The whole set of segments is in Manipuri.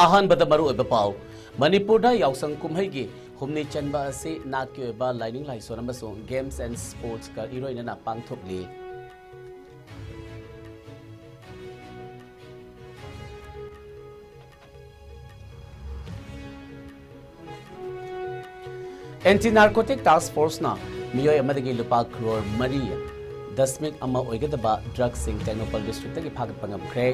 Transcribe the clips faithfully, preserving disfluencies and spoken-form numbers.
ꯑꯍꯥꯟꯕꯗ ꯃꯔꯨꯑꯣꯏꯕ ꯄꯥꯎ꯫ ꯃꯅꯤꯄꯨꯔꯗ ꯌꯥꯎꯁꯪ ꯀꯨꯝꯍꯩꯒꯤ ꯍꯨꯝꯅꯤ ꯆꯟꯕ ꯑꯁꯤ ꯅꯥꯠꯀꯤ ꯑꯣꯏꯕ ꯂꯥꯏꯅꯤꯡ ꯂꯥꯏꯁꯣꯟ ꯑꯃꯁꯨꯡ Games and Sportsꯀ ꯏꯔꯣꯏꯅꯅ ꯄꯥꯡꯊꯣꯛꯂꯤ꯫ Anti Narcotic Task Forceꯅ ꯃꯤꯑꯣꯏ ꯑꯃꯗꯒꯤ ꯂꯨꯄꯥ ꯀ꯭ꯔꯣꯔ ꯃꯔꯤ ꯗꯁꯃꯤꯛ ꯑꯃ ꯑꯣꯏꯒꯗꯕ ꯗ꯭ꯔꯒꯁꯤꯡ ꯇꯦꯡꯅꯧꯄꯜ ꯗꯤꯁꯇ꯭ꯔꯤꯛꯇꯒꯤ ꯐꯥꯒꯠꯄ ꯉꯝꯈ꯭ꯔꯦ꯫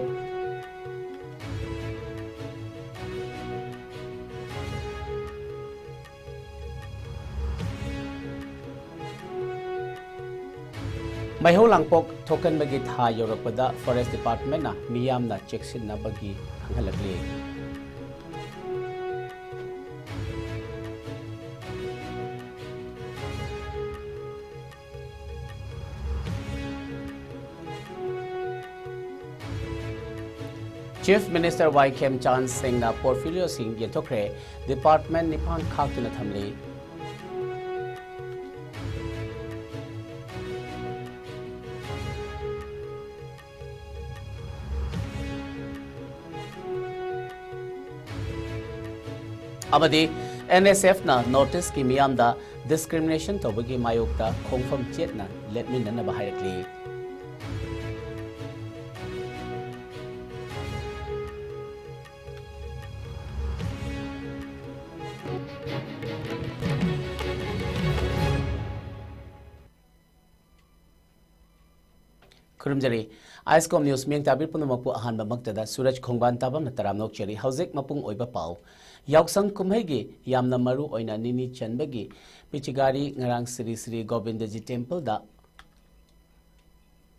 ꯃꯩꯍꯧ ꯂꯥꯡꯄꯣꯛ ꯊꯣꯛꯀꯟꯕꯒꯤ ꯊꯥ ꯌꯧꯔꯛꯄꯗ Forest Departmentꯅ ꯃꯤꯌꯥꯝꯅ ꯆꯦꯛꯁꯤꯟꯅꯕꯒꯤ ꯈꯪꯍꯜꯂꯛꯂꯤ꯫ Chief Minister ꯋꯥꯏ ꯈꯦꯝꯆꯥꯟ ꯁꯤꯡꯅ portfolioꯁꯤꯡ ꯌꯦꯟꯊꯣꯛꯈ꯭ꯔꯦ꯫ Department ꯅꯤꯄꯥꯟ ꯈꯥꯛꯇꯨꯅ ꯊꯝꯂꯤ꯫ ꯑꯃꯗꯤ NSFꯅ North Eastꯀꯤ ꯃꯤꯌꯥꯝꯗ discrimination ꯇꯧꯕꯒꯤ ꯃꯥꯌꯣꯛꯇ ꯈꯣꯡꯐꯝ ꯆꯦꯠꯅ ꯂꯦꯞꯃꯤꯟꯅꯅꯕ ꯍꯥꯏꯔꯛꯂꯤ꯫ ꯈꯨꯔꯨꯝꯖꯔꯤ꯫ ISCOM News ꯃꯤꯠꯌꯦꯡ ꯇꯥꯕꯤꯔꯤꯕ ꯄꯨꯝꯅꯃꯛꯄꯨ ꯑꯍꯥꯟꯕꯃꯛꯇꯗ ꯁꯨꯔꯖ ꯈꯣꯡꯕꯥꯟ ꯇꯥꯕꯝꯅ ꯇꯔꯥꯝꯅ ꯑꯣꯛꯆꯔꯤ꯫ ꯍꯧꯖꯤꯛ ꯃꯄꯨꯡ ꯑꯣꯏꯕ ꯄꯥꯎ꯫ ꯌꯥꯎꯁꯪ ꯀꯨꯝꯍꯩꯒꯤ ꯌꯥꯝꯅ ꯃꯔꯨ ꯑꯣꯏꯅ ꯅꯤꯅꯤ ꯆꯟꯕꯒꯤ ꯄꯤꯆꯤꯒꯥꯔꯤ ꯉꯔꯥꯡ ꯁ꯭ꯔꯤ ꯁ꯭ꯔꯤ ꯒꯣꯕꯤꯟꯗꯖꯤ Templeꯗ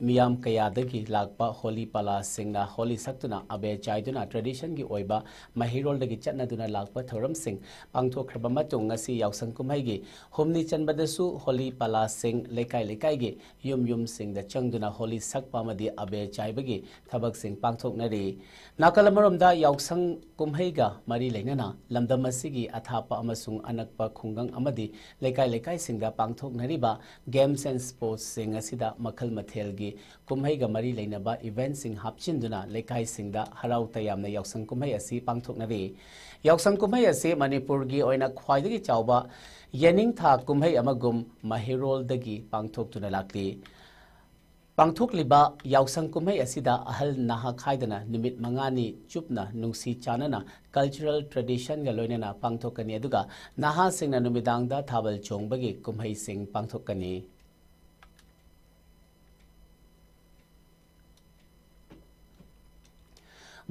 ꯃꯤꯌꯥꯝ ꯀꯌꯥꯗꯒꯤ ꯂꯥꯛꯄ ꯍꯣꯂꯤ ꯄꯥꯂꯥꯁꯤꯡꯅ ꯍꯣꯂꯤ ꯁꯛꯇꯨꯅ ꯑꯕꯦꯔ ꯆꯥꯏꯗꯨꯅ traditionꯒꯤ ꯑꯣꯏꯕ ꯃꯍꯩꯔꯣꯜꯗꯒꯤ ꯆꯠꯅꯗꯨꯅ ꯂꯥꯛꯄ ꯊꯧꯔꯝꯁꯤꯡ ꯄꯥꯡꯊꯣꯛꯈ꯭ꯔꯕ ꯃꯇꯨꯡ, ꯉꯁꯤ ꯌꯥꯎꯁꯪ ꯀꯨꯝꯍꯩꯒꯤ ꯍꯨꯝꯅꯤ ꯆꯟꯕꯗꯁꯨ ꯍꯣꯂꯤ ꯄꯥꯂꯥꯁꯤꯡ ꯂꯩꯀꯥꯏ ꯂꯩꯀꯥꯏꯒꯤ ꯌꯨꯝ ꯌꯨꯝꯁꯤꯡꯗ ꯆꯪꯗꯨꯅ ꯍꯣꯂꯤ ꯁꯛꯄ ꯑꯃꯗꯤ ꯑꯕꯦꯔ ꯆꯥꯏꯕꯒꯤ ꯊꯕꯛꯁꯤꯡ ꯄꯥꯡꯊꯣꯛꯅꯔꯤ꯫ ꯅꯥꯀꯜ ꯑꯃꯔꯣꯝꯗ, ꯌꯥꯎꯁꯪ ꯀꯨꯝꯍꯩꯒ ꯃꯔꯤ ꯂꯩꯅꯅ ꯂꯝꯗꯝ ꯑꯁꯤꯒꯤ ꯑꯊꯥꯞꯄ ꯑꯃꯁꯨꯡ ꯑꯅꯛꯄ ꯈꯨꯡꯒꯪ ꯑꯃꯗꯤ ꯂꯩꯀꯥꯏ ꯂꯩꯀꯥꯏꯁꯤꯡꯗ ꯄꯥꯡꯊꯣꯛꯅꯔꯤꯕ Games and Sportsꯁꯤꯡ ꯑꯁꯤꯗ ꯃꯈꯜ ꯃꯊꯦꯜꯒꯤ ꯀꯨꯝꯍꯩꯒ ꯃꯔꯤ ꯂꯩꯅꯕ eventꯁꯤꯡ ꯍꯥꯞꯆꯤꯟꯗꯨꯅ ꯂꯩꯀꯥꯏꯁꯤꯡꯗ ꯍꯔꯥꯎ ꯇꯌꯥꯝꯅ ꯌꯥꯎꯁꯪ ꯀꯨꯝꯍꯩ ꯑꯁꯤ ꯄꯥꯡꯊꯣꯛꯅꯔꯤ꯫ ꯌꯥꯎꯁꯪ ꯀꯨꯝꯍꯩ ꯑꯁꯤ ꯃꯅꯤꯄꯨꯔꯒꯤ ꯑꯣꯏꯅ ꯈ꯭ꯋꯥꯏꯗꯒꯤ ꯆꯥꯎꯕ ꯌꯦꯅꯤꯡꯊꯥ ꯀꯨꯝꯍꯩ ꯑꯃꯒꯨꯝ ꯃꯍꯩꯔꯣꯜꯗꯒꯤ ꯄꯥꯡꯊꯣꯛꯇꯨꯅ ꯂꯥꯛꯂꯤ꯫ ꯄꯥꯡꯊꯣꯛꯂꯤꯕ ꯌꯥꯎꯁꯪ ꯀꯨꯝꯍꯩ ꯑꯁꯤꯗ ꯑꯍꯜ ꯅꯍꯥ ꯈꯥꯏꯗꯅ ꯅꯨꯃꯤꯠ ꯃꯉꯥꯅꯤ ꯆꯨꯞꯅ ꯅꯨꯡꯁꯤ ꯆꯥꯟꯅꯅ cultural traditionꯒ ꯂꯣꯏꯅꯅ ꯄꯥꯡꯊꯣꯛꯀꯅꯤ, ꯑꯗꯨꯒ ꯅꯍꯥꯁꯤꯡꯅ ꯅꯨꯃꯤꯗꯥꯡꯗ ꯊꯥꯕꯜ ꯆꯣꯡꯕꯒꯤ ꯀꯨꯝꯍꯩꯁꯤꯡ ꯄꯥꯡꯊꯣꯛꯀꯅꯤ꯫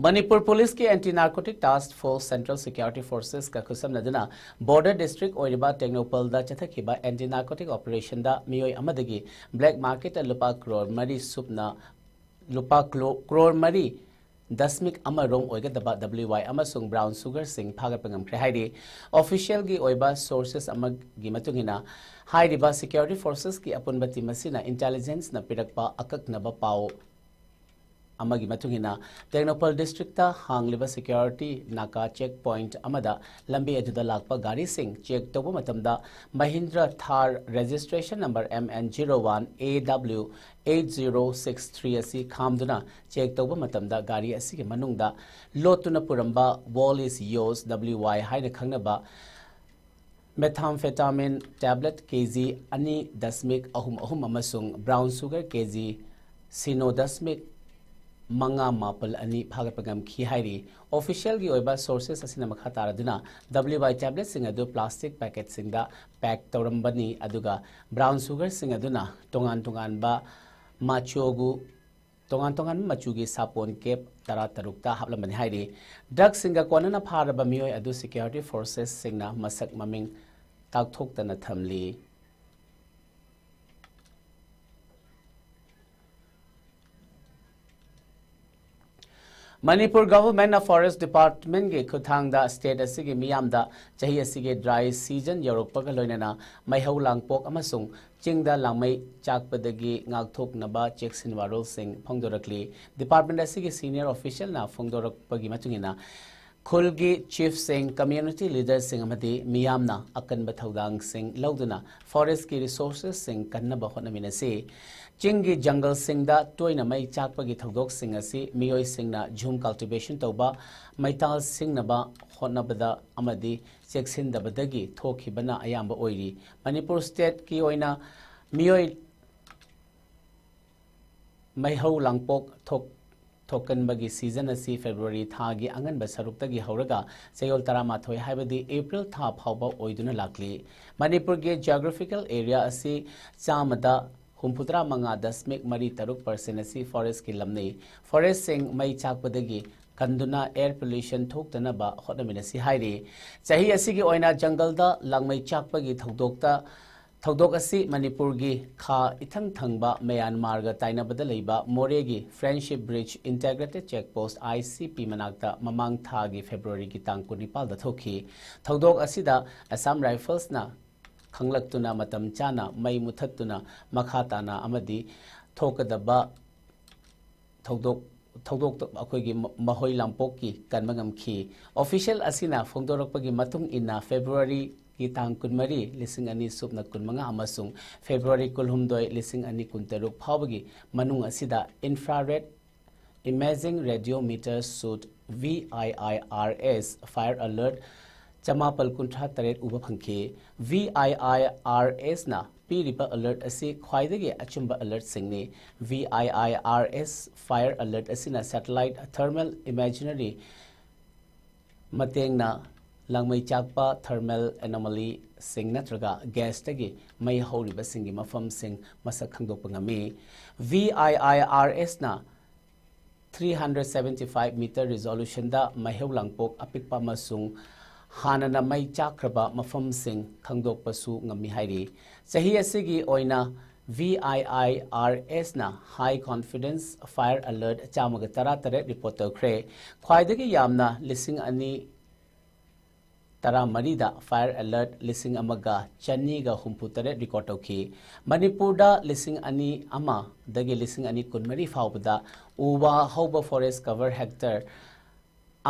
ꯃꯅꯤꯄꯨꯔ ꯄꯨꯂꯤꯁꯀꯤ Anti Narcotic Task Force, Central Security Forcesꯀ ꯈꯨꯠꯁꯝꯅꯗꯨꯅ border district ꯑꯣꯏꯔꯤꯕ ꯇꯦꯡꯅꯧꯄꯜꯗ ꯆꯠꯊꯈꯤꯕ anti narcotic operationꯗ ꯃꯤꯑꯣꯏ ꯑꯃꯗꯒꯤ black marketꯇ ꯂꯨꯄꯥ ꯀ꯭ꯔꯣꯔ ꯃꯔꯤ ꯁꯨꯞꯅ, ꯂꯨꯄꯥ ꯀ꯭ꯂꯣ-, ꯀ꯭ꯔꯣꯔ ꯃꯔꯤ ꯗꯁꯃꯤꯛ ꯑꯃ ꯔꯣꯝ ꯑꯣꯏꯒꯗꯕ W Y ꯑꯃꯁꯨꯡ brown sugarꯁꯤꯡ ꯐꯥꯒꯠꯄ ꯉꯝꯈ꯭ꯔꯦ ꯍꯥꯏꯔꯤ꯫ Officialꯒꯤ ꯑꯣꯏꯕ sources ꯑꯃꯒꯤ ꯃꯇꯨꯡ ꯏꯟꯅ, ꯍꯥꯏꯔꯤꯕ security forcesꯀꯤ ꯑꯄꯨꯟꯕ team ꯑꯁꯤꯅ intelligenceꯅ ꯄꯤꯔꯛꯄ ꯑꯀꯛꯅꯕ ꯄꯥꯎ ꯑꯃꯒꯤ ꯃꯇꯨꯡ ꯏꯟꯅ, ꯇꯦꯡꯅꯧꯄꯜ districtꯇ ꯍꯥꯡꯂꯤꯕ security ꯅꯥꯀꯥ check point ꯑꯃꯗ ꯂꯝꯕꯤ ꯑꯗꯨꯗ ꯂꯥꯛꯄ ꯒꯥꯔꯤꯁꯤꯡ check ꯇꯧꯕ ꯃꯇꯝꯗ Mahindra Thar registration number M N zero one A W eight zero six three ꯑꯁꯤ ꯈꯥꯝꯗꯨꯅ check ꯇꯧꯕ ꯃꯇꯝꯗ ꯒꯥꯔꯤ ꯑꯁꯤꯒꯤ ꯃꯅꯨꯡꯗ ꯂꯣꯠꯇꯨꯅ ꯄꯨꯔꯝꯕ Wall is Yours, W Y ꯍꯥꯏꯅ ꯈꯪꯅꯕ methamphetamine tablet K G ꯑꯅꯤ ꯗꯁꯃꯤꯛ ꯑꯍꯨꯝ ꯑꯍꯨꯝ ꯑꯃꯁꯨꯡ brown sugar K G ꯁꯤꯅꯣ ꯗꯁꯃꯤꯛ ꯃꯉꯥ ꯃꯥꯄꯜ ꯑꯅꯤ ꯐꯥꯒꯠꯄ ꯉꯝꯈꯤ ꯍꯥꯏꯔꯤ꯫ Officialꯒꯤ ꯑꯣꯏꯕ sources ꯑꯁꯤꯅ ꯃꯈꯥ ꯇꯥꯔꯗꯨꯅ W Y tabletꯁꯤꯡ ꯑꯗꯨ plastic packetꯁꯤꯡꯗ pack ꯇꯧꯔꯝꯕꯅꯤ, ꯑꯗꯨꯒ brown sugarꯁꯤꯡ ꯑꯗꯨꯅ ꯇꯣꯉꯥꯟ ꯇꯣꯉꯥꯟꯕ ꯃꯆꯨꯒꯨ, ꯇꯣꯉꯥꯟ ꯇꯣꯉꯥꯟꯕ ꯃꯆꯨꯒꯤ ꯁꯥꯄꯣꯟ cap ꯇꯔꯥ ꯇꯔꯨꯛꯇ ꯍꯥꯞꯂꯝꯕꯅꯤ ꯍꯥꯏꯔꯤ꯫ Drugꯁꯤꯡꯒ ꯀꯣꯟꯅꯅ ꯐꯥꯔꯕ ꯃꯤꯑꯣꯏ ꯑꯗꯨ security forcesꯁꯤꯡꯅ ꯃꯁꯛ ꯃꯃꯤꯡ ꯇꯥꯛꯊꯣꯛꯇꯅ ꯊꯝꯂꯤ꯫ ꯃꯅꯤꯄꯨꯔ governmentꯅ Forest Departmentꯀꯤ ꯈꯨꯠꯊꯥꯡꯗ state ꯑꯁꯤꯒꯤ ꯃꯤꯌꯥꯝꯗ ꯆꯍꯤ ꯑꯁꯤꯒꯤ dry season ꯌꯧꯔꯛꯄꯒ ꯂꯣꯏꯅꯅ ꯃꯩꯍꯧ ꯂꯥꯡꯄꯣꯛ ꯑꯃꯁꯨꯡ ꯆꯤꯡꯗ ꯂꯥꯡꯃꯩ ꯆꯥꯛꯄꯗꯒꯤ ꯉꯥꯛꯊꯣꯛꯅꯕ ꯆꯦꯛꯁꯤꯟ ꯋꯥꯔꯣꯜꯁꯤꯡ ꯐꯣꯡꯗꯣꯔꯛꯂꯤ꯫ Department ꯑꯁꯤꯒꯤ senior officialꯅ ꯐꯣꯡꯗꯣꯔꯛꯄꯒꯤ ꯃꯇꯨꯡ ꯏꯟꯅ, ꯈꯨꯜꯒꯤ ꯆꯤꯐꯁꯤꯡ, ꯀꯝꯃ꯭ꯌꯨꯅꯤꯇꯤ ꯂꯤꯗꯔꯁꯤꯡ ꯑꯃꯗꯤ ꯃꯤꯌꯥꯝꯅ ꯑꯀꯟꯕ ꯊꯧꯗꯥꯡꯁꯤꯡ ꯂꯧꯗꯨꯅ ꯐꯣꯔꯦꯁ꯭ꯠꯀꯤ ꯔꯤꯁꯣꯔꯁꯦꯁꯁꯤꯡ ꯀꯟꯅꯕ ꯍꯣꯠꯅꯃꯤꯟꯅꯁꯤ꯫ ꯆꯤꯡꯒꯤ ꯖꯪꯒꯜꯁꯤꯡꯗ ꯇꯣꯏꯅ ꯃꯩ ꯆꯥꯛꯄꯒꯤ ꯊꯧꯗꯣꯛꯁꯤꯡ ꯑꯁꯤ ꯃꯤꯑꯣꯏꯁꯤꯡꯅ ꯖꯨꯝ ꯀꯜꯇꯤꯚꯦꯁꯟ ꯇꯧꯕ, ꯃꯩꯇꯥꯜ ꯁꯤꯡꯅꯕ ꯍꯣꯠꯅꯕꯗ ꯑꯃꯗꯤ ꯆꯦꯛꯁꯤꯟꯗꯕꯗꯒꯤ ꯊꯣꯛꯈꯤꯕꯅ ꯑꯌꯥꯝꯕ ꯑꯣꯏꯔꯤ꯫ ꯃꯅꯤꯄꯨꯔ ꯁ꯭ꯇꯦꯠꯀꯤ ꯑꯣꯏꯅ ꯃꯤꯑꯣꯏ ꯃꯩꯍꯧ ꯂꯥꯡꯄꯣꯛ ꯊꯣꯛ-, ꯊꯣꯛꯀꯟꯕꯒꯤ ꯁꯤꯖꯟ ꯑꯁꯤ ꯐꯦꯕ꯭ꯔꯨꯋꯥꯔꯤ ꯊꯥꯒꯤ ꯑꯉꯟꯕ ꯁꯔꯨꯛꯇꯒꯤ ꯍꯧꯔꯒ ꯆꯌꯣꯜ ꯇꯔꯥꯃꯥꯊꯣꯏ, ꯍꯥꯏꯕꯗꯤ ꯑꯦꯄ꯭ꯔꯤꯜ ꯊꯥ ꯐꯥꯎꯕ ꯑꯣꯏꯗꯨꯅ ꯂꯥꯛꯂꯤ꯫ ꯃꯅꯤꯄꯨꯔꯒꯤ ꯖꯤꯑꯣꯒ꯭ꯔꯥꯐꯤꯀꯦꯜ ꯑꯦꯔꯤꯌꯥ ꯑꯁꯤ ꯆꯥꯝꯃꯗ ꯍꯨꯝꯐꯨꯇꯔꯥ ꯃꯉꯥ ꯗꯁꯃꯤꯛ ꯃꯔꯤ ꯇꯔꯨꯛ ꯄꯥꯔꯁꯦꯟ ꯑꯁꯤ ꯐꯣꯔꯦꯁ꯭ꯠꯀꯤ ꯂꯝꯅꯤ꯫ ꯐꯣꯔꯦꯁ꯭ꯠꯁꯤꯡ ꯃꯩ ꯆꯥꯛꯄꯗꯒꯤ ꯀꯟꯗꯨꯅ ꯑꯦꯌꯔ ꯄꯣꯂ꯭ꯌꯨꯁꯟ ꯊꯣꯛꯇꯅꯕ ꯍꯣꯠꯅꯃꯤꯟꯅꯁꯤ ꯍꯥꯏꯔꯤ꯫ ꯆꯍꯤ ꯑꯁꯤꯒꯤ ꯑꯣꯏꯅ ꯖꯪꯒꯜꯗ ꯂꯥꯡꯃꯩ ꯆꯥꯛꯄꯒꯤ ꯊꯧꯗꯣꯛꯇ ꯊꯧꯗꯣꯛ ꯑꯁꯤ ꯃꯅꯤꯄꯨꯔꯒꯤ ꯈꯥ ꯏꯊꯪ ꯊꯪꯕ ꯃ꯭ꯌꯥꯟꯃꯥꯔꯒ ꯇꯥꯏꯅꯕꯗ ꯂꯩꯕ ꯃꯣꯔꯦꯒꯤ friendship bridge integrated check post, I C P, ꯃꯅꯥꯛꯇ ꯃꯃꯥꯡ ꯊꯥꯒꯤ ꯐꯦꯕ꯭ꯔꯨꯋꯥꯔꯤꯒꯤ ꯇꯥꯡ ꯀꯨꯟꯅꯤꯄꯥꯜꯗ ꯊꯣꯛꯈꯤ꯫ ꯊꯧꯗꯣꯛ ꯑꯁꯤꯗ ꯑꯁꯥꯝ ꯔꯥꯏꯐꯜꯁꯅ ꯈꯪꯂꯛꯇꯨꯅ ꯃꯇꯝ ꯆꯥꯅ ꯃꯩ ꯃꯨꯊꯠꯇꯨꯅ ꯃꯈꯥ ꯇꯥꯅ ꯑꯃꯗꯤ ꯊꯣꯛꯀꯗꯕ ꯊꯧꯗꯣꯛ, ꯊꯧꯗꯣꯛꯇ ꯑꯩꯈꯣꯏꯒꯤ ꯃ-, ꯃꯍꯣꯏ ꯂꯥꯡꯄꯣꯛꯀꯤ ꯀꯟꯕ ꯉꯝꯈꯤ꯫ ꯑꯣꯐꯤꯁꯤꯌꯦꯜ ꯑꯁꯤꯅ ꯐꯣꯡꯗꯣꯔꯛꯄꯒꯤ ꯃꯇꯨꯡ ꯏꯟꯅ ꯐꯦꯕ꯭ꯔꯨꯋꯥꯔꯤꯒꯤ ꯇꯥꯡ ꯀꯨꯟꯃꯔꯤ, ꯂꯤꯁꯤꯡ ꯑꯅꯤ ꯁꯨꯞꯅ ꯀꯨꯟꯃꯉꯥ ꯑꯃꯁꯨꯡ ꯐꯦꯕ꯭ꯔꯨꯋꯥꯔꯤ ꯀꯨꯟꯍꯨꯝꯗꯣꯏ, ꯂꯤꯁꯤꯡ ꯑꯅꯤ ꯀꯨꯟꯇꯔꯨꯛ ꯐꯥꯎꯕꯒꯤ ꯃꯅꯨꯡ ꯑꯁꯤꯗ infrared imaging ꯔꯦꯗꯤꯑꯣꯃꯤꯇꯔ suit, V I I R S, fire alert ꯆꯃꯥꯄꯜ ꯀꯨꯟꯊ꯭ꯔꯥ ꯇꯔꯦꯠ ꯎꯕ ꯐꯪꯈꯤ꯫ ꯚꯤ ꯑꯥꯏ ꯑꯥꯏ ꯑꯥꯔ ꯑꯦꯁꯅ ꯄꯤꯔꯤꯕ ꯑꯦꯂꯔꯠ ꯑꯁꯤ ꯈ꯭ꯋꯥꯏꯗꯒꯤ ꯑꯆꯨꯝꯕ ꯑꯦꯂꯔꯠꯁꯤꯡꯅꯤ꯫ V I I R S fire alert ꯑꯁꯤꯅ ꯁꯦꯇꯦꯂꯥꯏꯠ ꯊꯔꯃꯦꯜ ꯏꯃꯦꯖꯔꯤ ꯃꯇꯦꯡꯅ ꯂꯥꯡꯃꯩ ꯆꯥꯛꯄ ꯊꯔꯃꯦꯜ ꯑꯦꯅꯣꯃꯦꯂꯤꯁꯤꯡ ꯅꯠꯇ꯭ꯔꯒ ꯒ꯭ꯌꯥꯁꯇꯒꯤ ꯃꯩ ꯍꯧꯔꯤꯕꯁꯤꯡꯒꯤ ꯃꯐꯝꯁꯤꯡ ꯃꯁꯛ ꯈꯪꯗꯣꯛꯄ ꯉꯝꯃꯤ꯫ ꯚꯤ ꯑꯥꯏ ꯑꯥꯏ ꯑꯥꯔ ꯑꯦꯁꯅ three hundred seventy five meter ꯔꯤꯖꯣꯂꯨꯁꯟꯗ ꯃꯩꯍꯧ ꯂꯥꯡꯄꯣꯛ ꯑꯄꯤꯛꯄ ꯑꯃꯁꯨꯡ ꯍꯥꯟꯅꯅ ꯃꯩ ꯆꯥꯛꯈ꯭ꯔꯕ ꯃꯐꯝꯁꯤꯡ ꯈꯪꯗꯣꯛꯄꯁꯨ ꯉꯝꯃꯤ ꯍꯥꯏꯔꯤ꯫ ꯆꯍꯤ ꯑꯁꯤꯒꯤ ꯑꯣꯏꯅ V I I R ꯑꯦꯁꯅ high confidence fire alert ꯆꯥꯝꯃꯒ ꯇꯔꯥ ꯇꯔꯦꯠ ꯔꯤꯄꯣꯔꯠ ꯇꯧꯈ꯭ꯔꯦ꯫ ꯈ꯭ꯋꯥꯏꯗꯒꯤ ꯌꯥꯝꯅ ꯂꯤꯁꯤꯡ ꯑꯅꯤ ꯇꯔꯥꯃꯔꯤꯗ ꯐꯥꯏꯌꯔ ꯑꯦꯂꯔꯠ ꯂꯤꯁꯤꯡ ꯑꯃꯒ ꯆꯅꯤꯒ ꯍꯨꯝꯐꯨ ꯇꯔꯦꯠ ꯔꯤꯀꯣꯔꯠ ꯇꯧꯈꯤ꯫ ꯃꯅꯤꯄꯨꯔꯗ ꯂꯤꯁꯤꯡ ꯑꯅꯤ ꯑꯃꯗꯒꯤ ꯂꯤꯁꯤꯡ ꯑꯅꯤ ꯀꯨꯟꯃꯔꯤ ꯐꯥꯎꯕꯗ ꯎ ꯋꯥ ꯍꯧꯕ ꯐꯣꯔꯦꯁ꯭ꯠ ꯀꯚꯔ ꯍꯦꯛꯇꯔ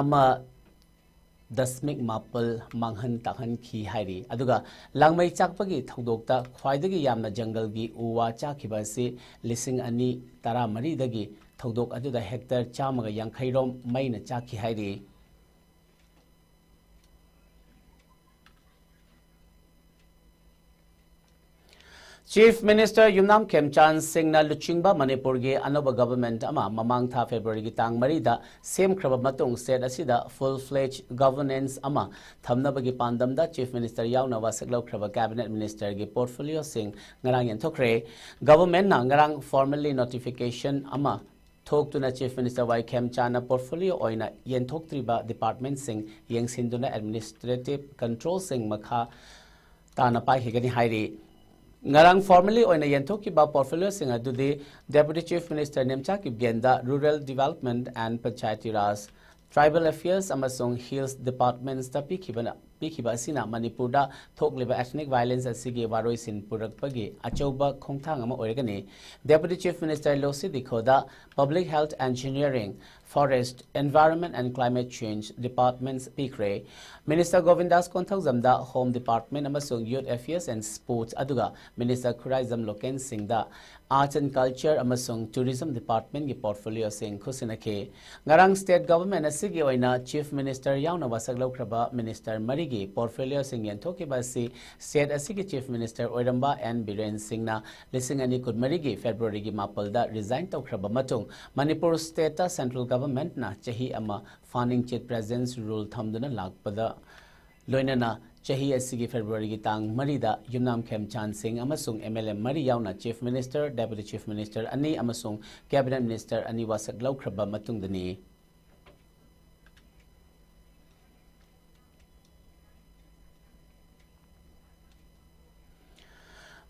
ꯑꯃ ꯗꯁꯃꯤꯛ ꯃꯥꯄꯜ ꯃꯥꯡꯍꯟ ꯇꯥꯛꯍꯟꯈꯤ ꯍꯥꯏꯔꯤ꯫ ꯑꯗꯨꯒ ꯂꯥꯡꯃꯩ ꯆꯥꯛꯄꯒꯤ ꯊꯧꯗꯣꯛꯇ ꯈ꯭ꯋꯥꯏꯗꯒꯤ ꯌꯥꯝꯅ ꯖꯪꯒꯜꯒꯤ ꯎ ꯋꯥ ꯆꯥꯈꯤꯕ ꯑꯁꯤ ꯂꯤꯁꯤꯡ ꯑꯅꯤ ꯇꯔꯥꯃꯔꯤꯗꯒꯤ ꯊꯧꯗꯣꯛ ꯑꯗꯨꯗ ꯍꯦꯛꯇꯔ ꯆꯥꯝꯃꯒ ꯌꯥꯡꯈꯩ ꯔꯣꯝ ꯃꯩꯅ ꯆꯥꯛꯈꯤ ꯍꯥꯏꯔꯤ꯫ Chief Minister ꯌꯨꯝꯅꯥꯝ ꯈꯦꯝꯆꯥꯟ ꯁꯤꯡꯅ ꯂꯨꯆꯤꯡꯕ ꯃꯅꯤꯄꯨꯔꯒꯤ ꯑꯅꯧꯕ government ꯑꯃ ꯃꯃꯥꯡ ꯊꯥ Februaryꯒꯤ ꯇꯥꯡ ꯃꯔꯤꯗ ꯁꯦꯝꯈ꯭ꯔꯕ ꯃꯇꯨꯡ state ꯑꯁꯤꯗ full fledged governance ꯑꯃ ꯊꯝꯅꯕꯒꯤ ꯄꯥꯟꯗꯝꯗ Chief Minister ꯌꯥꯎꯅ ꯋꯥꯁꯛ ꯂꯧꯈ꯭ꯔꯕ cabinet ministerꯒꯤ portfolioꯁꯤꯡ ꯉꯔꯥꯡ ꯌꯦꯟꯊꯣꯛꯈ꯭ꯔꯦ꯫ Governmentꯅ ꯉꯔꯥꯡ formally notification ꯑꯃ ꯊꯣꯛꯇꯨꯅ Chief Minister ꯋꯥꯏ ꯈꯦꯝꯆꯥꯟꯅ portfolio ꯑꯣꯏꯅ ꯌꯦꯟꯊꯣꯛꯇ꯭ꯔꯤꯕ departmentꯁꯤꯡ ꯌꯦꯡꯁꯤꯟꯗꯨꯅ administrative controlꯁꯤꯡ ꯃꯈꯥ ꯇꯥꯅ ꯄꯥꯏꯈꯤꯒꯅꯤ ꯍꯥꯏꯔꯤ꯫ ꯉꯔꯥꯡ formally ꯑꯣꯏꯅ ꯌꯦꯟꯊꯣꯛꯈꯤꯕ portfolioꯁꯤꯡ ꯑꯗꯨꯗꯤ Deputy Chief Minister ꯅꯦꯝꯆꯥꯛ ꯀꯤꯞꯒꯦꯟꯗ Rural Development and Panchayati Raj, Tribal Affairs ꯑꯃꯁꯨꯡ Hills Departmentsꯇ ꯄꯤꯈꯤꯕꯅ, ꯄꯤꯈꯤꯕ ꯑꯁꯤꯅ ꯃꯅꯤꯄꯨꯔꯗ ꯊꯣꯛꯂꯤꯕ ethnic violence ꯑꯁꯤꯒꯤ ꯋꯥꯔꯣꯏꯁꯤꯟ ꯄꯨꯔꯛꯄꯒꯤ ꯑꯆꯧꯕ ꯈꯣꯡꯊꯥꯡ ꯑꯃ ꯑꯣꯏꯔꯒꯅꯤ꯫ Deputy Chief Minister ꯂꯣꯁꯤ ꯗꯤꯈꯣꯗ Public Health, Engineering, Forest, Environment and Climate Change Departments ꯄꯤꯈ꯭ꯔꯦ꯫ Minister ꯒꯣꯕꯤꯟꯗꯥꯁ ꯀꯣꯟꯊꯧꯖꯝꯗ Home Department ꯑꯃꯁꯨꯡ Youth Affairs and Sports, ꯑꯗꯨꯒ Minister ꯈꯨꯔꯥꯏꯖꯝ ꯂꯣꯀꯦꯟ ꯁꯤꯡꯗ Arts and Culture ꯑꯃꯁꯨꯡ Tourism Departmentꯀꯤ portfolioꯁꯤꯡ ꯈꯨꯠꯁꯤꯟꯅꯈꯤ꯫ ꯉꯔꯥꯡ state government ꯑꯁꯤꯒꯤ ꯑꯣꯏꯅ Chief Minister ꯌꯥꯎꯅ ꯋꯥꯁꯛ ꯂꯧꯈ꯭ꯔꯕ minister ꯃꯔꯤꯒꯤ portfolioꯁꯤꯡ ꯌꯦꯟꯊꯣꯛꯈꯤꯕ ꯑꯁꯤ state ꯑꯁꯤꯒꯤ Chief Minister ꯑꯣꯏꯔꯝꯕ ꯑꯦꯟ ꯕꯤꯔꯦꯟ ꯁꯤꯡꯅ ꯂꯤꯁꯤꯡ ꯑꯅꯤ ꯀꯨꯟꯃꯔꯤꯒꯤ Februaryꯒꯤ ꯃꯥꯄꯜꯗ resign ꯇꯧꯈ꯭ꯔꯕ ꯃꯇꯨꯡ ꯃꯅꯤꯄꯨꯔ stateꯇ central governmentꯅ ꯆꯍꯤ ꯑꯃ ꯐꯥꯅꯤꯡꯆꯤꯠ presence rule ꯊꯝꯗꯨꯅ ꯂꯥꯛꯄꯗ ꯂꯣꯏꯅꯅ ꯆꯍꯤ ꯑꯁꯤꯒꯤ Februaryꯒꯤ ꯇꯥꯡ ꯃꯔꯤꯗ ꯌꯨꯝꯅꯥꯝ ꯈꯦꯝꯆꯥꯟ ꯁꯤꯡ ꯑꯃꯁꯨꯡ MLA ꯃꯔꯤ ꯌꯥꯎꯅ Chief Minister, Deputy Chief Minister ꯑꯅꯤ ꯑꯃꯁꯨꯡ Cabinet Minister ꯑꯅꯤ ꯋꯥꯁꯛ ꯂꯧꯈ꯭ꯔꯕ ꯃꯇꯨꯡꯗꯅꯤ꯫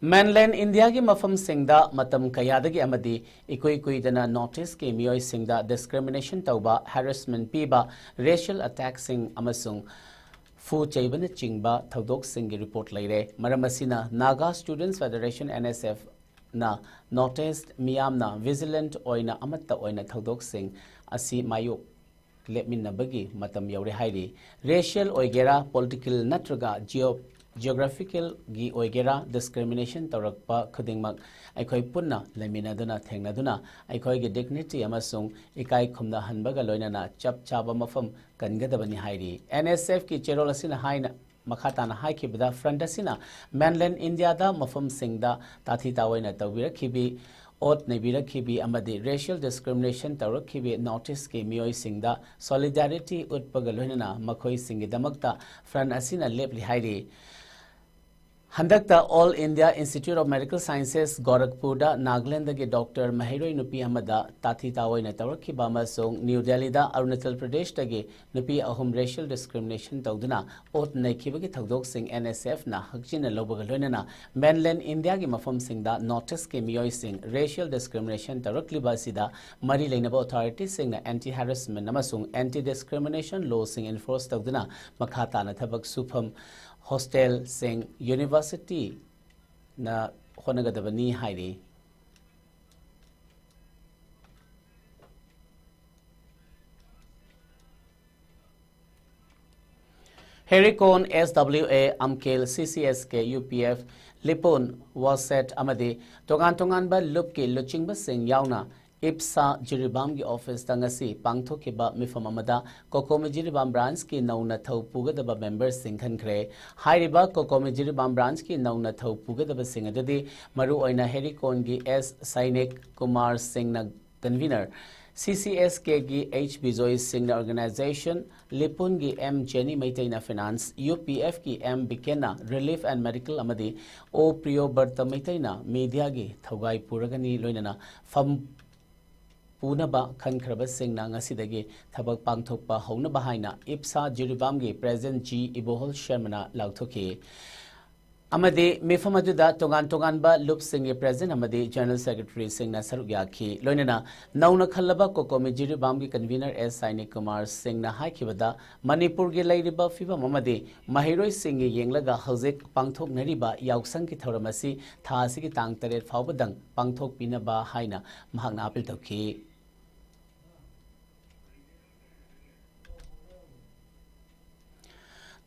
Mainland Indiaꯒꯤ ꯃꯐꯝꯁꯤꯡꯗ ꯃꯇꯝ ꯀꯌꯥꯗꯒꯤ ꯑꯃꯗꯤ ꯏꯀꯨꯏ ꯀꯨꯏꯗꯅ North Eastꯀꯤ ꯃꯤꯑꯣꯏꯁꯤꯡꯗ discrimination ꯇꯧꯕ, harassment ꯄꯤꯕ, racial attackꯁꯤꯡ ꯑꯃꯁꯨꯡ ꯐꯨ ꯆꯩꯕꯅꯆꯤꯡꯕ ꯊꯧꯗꯣꯛꯁꯤꯡꯒꯤ report ꯂꯩꯔꯦ꯫ ꯃꯔꯝ ꯑꯁꯤꯅ Naga Students Federation, NSFꯅ North East ꯃꯤꯌꯥꯝꯅ vigilant ꯑꯣꯏꯅ ꯑꯃꯠꯇ ꯑꯣꯏꯅ ꯊꯧꯗꯣꯛꯁꯤꯡ ꯑꯁꯤ ꯃꯥꯌꯣꯛ ꯂꯦꯞꯃꯤꯟꯅꯕꯒꯤ ꯃꯇꯝ ꯌꯧꯔꯦ ꯍꯥꯏꯔꯤ꯫ Racial ꯑꯣꯏꯒꯦꯔꯥ, political ꯅꯠꯇ꯭ꯔꯒ geo-, geographical ꯒꯤ ꯑꯣꯏꯒꯦꯔꯥ, discrimination ꯇꯧꯔꯛꯄ ꯈꯨꯗꯤꯡꯃꯛ ꯑꯩꯈꯣꯏ ꯄꯨꯟꯅ ꯂꯩꯃꯤꯟꯅꯗꯨꯅ, ꯊꯦꯡꯅꯗꯨꯅ ꯑꯩꯈꯣꯏꯒꯤ dignity ꯑꯃꯁꯨꯡ ꯏꯀꯥꯏ ꯈꯨꯝꯅꯍꯟꯕꯒ ꯂꯣꯏꯅꯅ ꯆꯞ ꯆꯥꯕ ꯃꯐꯝ ꯀꯟꯒꯗꯕꯅꯤ ꯍꯥꯏꯔꯤ꯫ N S F ꯀꯤ ꯆꯦꯔꯣꯜ ꯑꯁꯤꯅ ꯍꯥꯏꯅ ꯃꯈꯥ ꯇꯥꯅ ꯍꯥꯏꯈꯤꯕꯗ, front ꯑꯁꯤꯅ mainland India ꯗ ꯃꯐꯝꯁꯤꯡꯗ ꯇꯥꯊꯤ ꯇꯥꯑꯣꯏꯅ ꯇꯧꯕꯤꯔꯛꯈꯤꯕꯤ, ꯑꯣꯠ ꯅꯩꯕꯤꯔꯛꯈꯤꯕꯤ ꯑꯃꯗꯤ racial discrimination ꯇꯧꯔꯛꯈꯤꯕꯤ North East ꯀꯤ ꯃꯤꯑꯣꯏꯁꯤꯡꯗ solidarity ꯎꯠꯄꯒ ꯂꯣꯏꯅꯅ ꯃꯈꯣꯏꯁꯤꯡꯒꯤꯗꯃꯛꯇ front ꯑꯁꯤꯅ ꯂꯦꯞꯂꯤ ꯍꯥꯏꯔꯤ꯫ ꯍꯟꯗꯛꯇ All India Institute of Medical Sciences, ꯒꯣꯔꯈꯄꯨꯔꯗ ꯅꯥꯒꯥꯂꯦꯟꯗꯒꯤ doctor ꯃꯍꯩꯔꯣꯏ ꯅꯨꯄꯤ ꯑꯃꯗ ꯇꯥꯊꯤ ꯇꯥꯑꯣꯏꯅ ꯇꯧꯔꯛꯈꯤꯕ ꯑꯃꯁꯨꯡ ꯅ꯭ꯌꯨ ꯗꯦꯜꯂꯤꯗ ꯑꯔꯨꯅꯥꯆꯜ ꯄ꯭ꯔꯗꯦꯁꯇꯒꯤ ꯅꯨꯄꯤ ꯑꯍꯨꯝ racial discrimination ꯇꯧꯗꯨꯅ ꯑꯣꯠ ꯅꯩꯈꯤꯕꯒꯤ ꯊꯧꯗꯣꯛꯁꯤꯡ N S F ꯅ ꯍꯛꯆꯤꯟꯅ ꯂꯧꯕꯒ ꯂꯣꯏꯅꯅ mainland India ꯒꯤ ꯃꯐꯝꯁꯤꯡꯗ North East ꯀꯤ ꯃꯤꯑꯣꯏꯁꯤꯡ racial discrimination ꯇꯧꯔꯛꯂꯤꯕ ꯑꯁꯤꯗ ꯃꯔꯤ ꯂꯩꯅꯕ authority ꯁꯤꯡꯅ anti harassment ꯑꯃꯁꯨꯡ anti discrimination law ꯁꯤꯡ enforce ꯇꯧꯗꯨꯅ ꯃꯈꯥ ꯇꯥꯅ ꯊꯕꯛ ꯁꯨꯐꯝ, hostel ꯁꯤꯡ, university ꯅ ꯍꯣꯠꯅꯒꯗꯕꯅꯤ ꯍꯥꯏꯔꯤ꯫ ꯍꯦꯔꯤꯀꯣꯟ, S W A, ꯑꯝꯀꯦꯜ, C C S K, U P F, ꯂꯤꯄꯨꯟ, ꯋꯥꯁꯦꯠ ꯑꯃꯗꯤ ꯇꯣꯉꯥꯟ ꯇꯣꯉꯥꯟꯕ ꯂꯨꯞꯀꯤ ꯂꯨꯆꯤꯡꯕꯁꯤꯡ ꯌꯥꯎꯅ ꯏꯞꯁꯥ ꯖꯤꯔꯤꯕꯥꯝꯒꯤ office ꯇ ꯉꯁꯤ ꯄꯥꯡꯊꯣꯛꯈꯤꯕ ꯃꯤꯐꯝ ꯑꯃꯗ ꯀꯣꯀꯣꯃꯤ ꯖꯤꯔꯤꯕꯥꯝ branch ꯀꯤ ꯅꯧꯅ ꯊꯧ ꯄꯨꯒꯗꯕ member ꯁꯤꯡ ꯈꯟꯈ꯭ꯔꯦ꯫ ꯍꯥꯏꯔꯤꯕ ꯀꯣꯀꯣꯃꯤ ꯖꯤꯔꯤꯕꯥꯝ branch ꯀꯤ ꯅꯧꯅ ꯊꯧ ꯄꯨꯒꯗꯕꯁꯤꯡ ꯑꯗꯨꯗꯤ ꯃꯔꯨꯑꯣꯏꯅ ꯍꯦꯔꯤꯀꯣꯟꯒꯤ S ꯁꯥꯏꯅꯤꯛ ꯀꯨꯃꯥꯔ ꯁꯤꯡꯅ convener, C C S K ꯒꯤ H ꯕꯤꯖꯣꯏ ꯁꯤꯡꯅ organization, ꯂꯤꯄꯨꯟꯒꯤ M ꯖꯦꯅꯤ ꯃꯩꯇꯩꯅ finance, U P F ꯀꯤ M ꯕꯤꯀꯦꯟꯅ relief and medical ꯑꯃꯗꯤ O ꯄ꯭ꯔꯤꯌꯣꯕꯔꯇ ꯃꯩꯇꯩꯅ media ꯒꯤ ꯊꯧꯒꯥꯏ ꯄꯨꯔꯒꯅꯤ꯫ ꯂꯣꯏꯅꯅ ꯐꯝ ꯄꯨꯅꯕ ꯈꯟꯈ꯭ꯔꯕꯁꯤꯡꯅ ꯉꯁꯤꯗꯒꯤ ꯊꯕꯛ ꯄꯥꯡꯊꯣꯛꯄ ꯍꯧꯅꯕ ꯍꯥꯏꯅ ꯏꯞꯁꯥ ꯖꯤꯔꯤꯕꯥꯝꯒꯤ president G ꯏꯕꯣꯍꯜ ꯁꯔꯃꯅ ꯂꯥꯎꯊꯣꯛꯈꯤ꯫ ꯑꯃꯗꯤ ꯃꯤꯐꯝ ꯑꯗꯨꯗ ꯇꯣꯉꯥꯟ ꯇꯣꯉꯥꯟꯕ ꯂꯨꯞꯁꯤꯡꯒꯤ president ꯑꯃꯗꯤ general secretary ꯁꯤꯡꯅ ꯁꯔꯨꯛ ꯌꯥꯈꯤ꯫ ꯂꯣꯏꯅꯅ ꯅꯧꯅ ꯈꯜꯂꯕ ꯀꯣꯀꯣꯃꯤ ꯖꯤꯔꯤꯕꯥꯝꯒꯤ convener S ꯁꯥꯏꯅꯤꯛ ꯀꯨꯃꯥꯔ ꯁꯤꯡꯅ ꯍꯥꯏꯈꯤꯕꯗ, ꯃꯅꯤꯄꯨꯔꯒꯤ ꯂꯩꯔꯤꯕ ꯐꯤꯕꯝ ꯑꯃꯗꯤ ꯃꯍꯩꯔꯣꯏꯁꯤꯡꯒꯤ ꯌꯦꯡꯂꯒ ꯍꯧꯖꯤꯛ ꯄꯥꯡꯊꯣꯛꯅꯔꯤꯕ ꯌꯥꯎꯁꯪꯒꯤ ꯊꯧꯔꯝ ꯑꯁꯤ ꯊꯥ ꯑꯁꯤꯒꯤ ꯇꯥꯡ ꯇꯔꯦꯠ ꯐꯥꯎꯕꯗꯪ ꯄꯥꯡꯊꯣꯛꯄꯤꯅꯕ ꯍꯥꯏꯅ ꯃꯍꯥꯛꯅ appeal ꯇꯧꯈꯤ꯫